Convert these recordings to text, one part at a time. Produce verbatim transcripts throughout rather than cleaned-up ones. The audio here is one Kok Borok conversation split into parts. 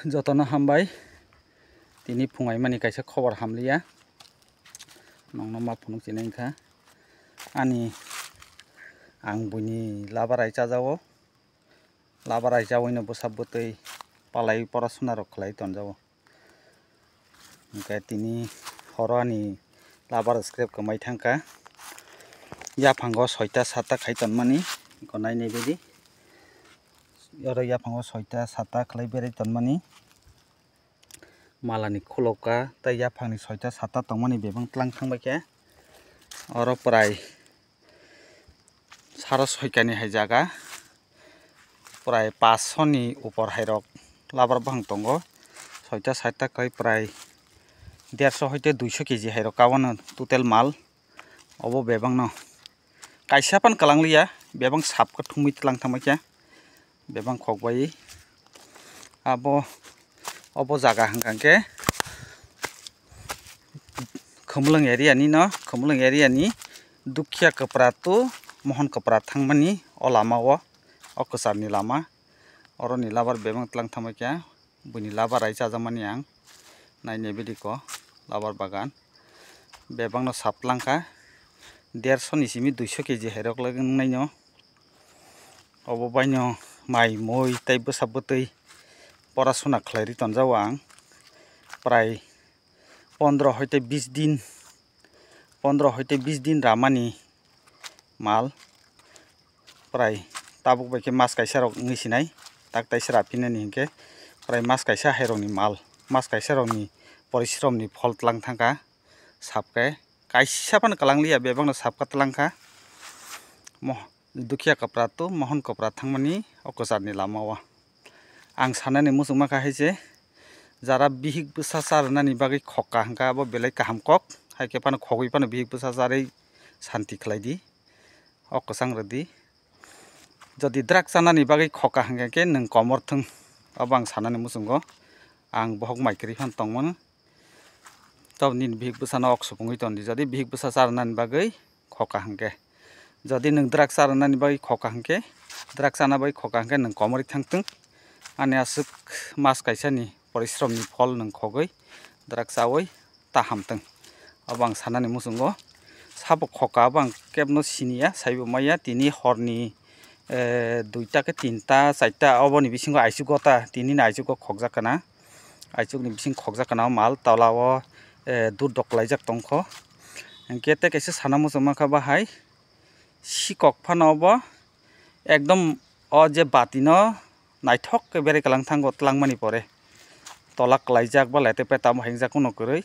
Jotono hambai. Tini phungaimani kaisa khobor hamliya. Nongno ma phunuk sinai wngkha. Ani ang buini labarai chajao. Labarai chawi no bwsa bwtwi palai porasuna rok khlai tonjao. Hwnkhe tini horo ani labar scrap kwmai thangkha. Yaphango soita sata khai tonmani, iko nainai baidi. Oro yaphango soita sata khlai berai tonmani. Malani khulokha tei yaphangni soita sata tongmani bebak tlang thangbaikha. Oro prai saro soikani hai jaga, prai paanch sho ni upor hairok labar bwkhang tongo. Soita sata khlai prai derso hoite duiso keji hairok abono total mal. Obo bebakno kaisa phano kwlangliya, bebak sap khe thumwi tlang thangbaikha, bebak khokbai. Abo, obo jaga hwnkha khe Khumlwng area ni no, Khumlwng area ni Dukhiya Kwpra to Mohon Kwpra thangmani o lama o, o kwchar ni lama. Oro ni labar bebak tlang thangbaikha, buini labar rai chajakmani ang nainai baidi ko labar bagan. Bebakno sap tlangkha, derso ni simi duiso keji hairok le wngnaino. Obo baino mai mui tei bwsa bwtwi porasuna khlai ri tonjago ang. Prai pondro hoite bis din, pondro hoite bis din ramani mal. Prai tabuk bai khe mas kaisa rok wngwi sinai, tak taisa raphinani hinkhe prai mas kaisa hairokni mal, mas kaisa rokni porisromni phol tlang thangkha. Sap khe kaisa phano kwlangliya, bebakno sap khe tlangkha. Mo-, Dukhiya Kwpra to Mohon Kwpra thangmani o kwcharni lama o. Ang sanani muchungma kha hai se, jara bihik bwsa cha rwnani bagwi khokka hwnkha abo belai kaham kok, hai khe phano khogwi phano bihik bwsa charwi santi khlai di, o kwchang rwdi. Jodi drug chanani bagwi khokka hwnkha khe nwng komor thung, abo ang sanani muchungo. Ang bohok mai kwrwi phano tongmano. Tabuk nini bihik bwsano ok supungwi ton di, jodi bihik bwsa cha rwnani bagwi khokka hwnkhe. Jodi nwng drug cha rwnani bagwi khokka hwnkhe, drug chana bagwi khokka hwnkhe nwng komorwi thang thung. Ani aswk mas kaisani porisromni phol nwng khogwi drug chawi ta ham thung. Abo ang sanani muchungo. Sabo khokka abo ang kebno siniya, saibo maya, tini horni, eh, duita khe tinta, chaita, oboni bisingo aichugo ta, tinini aichugo khokjak kana. Aichukni bising khokjak kana o mal, tola o, eh, dudok laijak tongkho. Hinkhe tei kaisa sana muchungma kha bahai, sikok phano obo ekdom o je bati no naithok khe berai kwlang thango twlangmani pore. Tola kwlaijak ba lete peta bo hingjak kuno kwrwi.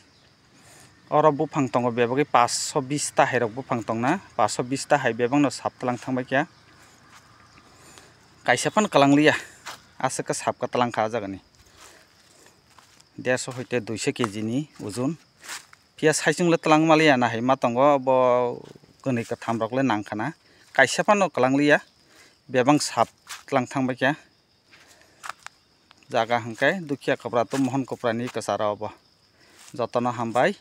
Oro buphang tongo bebagwi paanch sho bish ta hai rok buphang tongna, paanch sho bish ta hai bebakno sap twlang thangbai kha. Kaisa phano kwlangliya, aswk khe sap khe twlang kha o jagani. Derso hoite duiso keji ni ujun. Phiya saichung le twlang maliya na hai ma tongo, bo kwnwi kwtham rok le nang khana. Kaisa phano kwlangliya, bebak sap twlang thangbai kha. Jaga hwnkhe Dukhiya Kwpra to Mohon Kwpra ni kwcharo obo. Jotono hambai.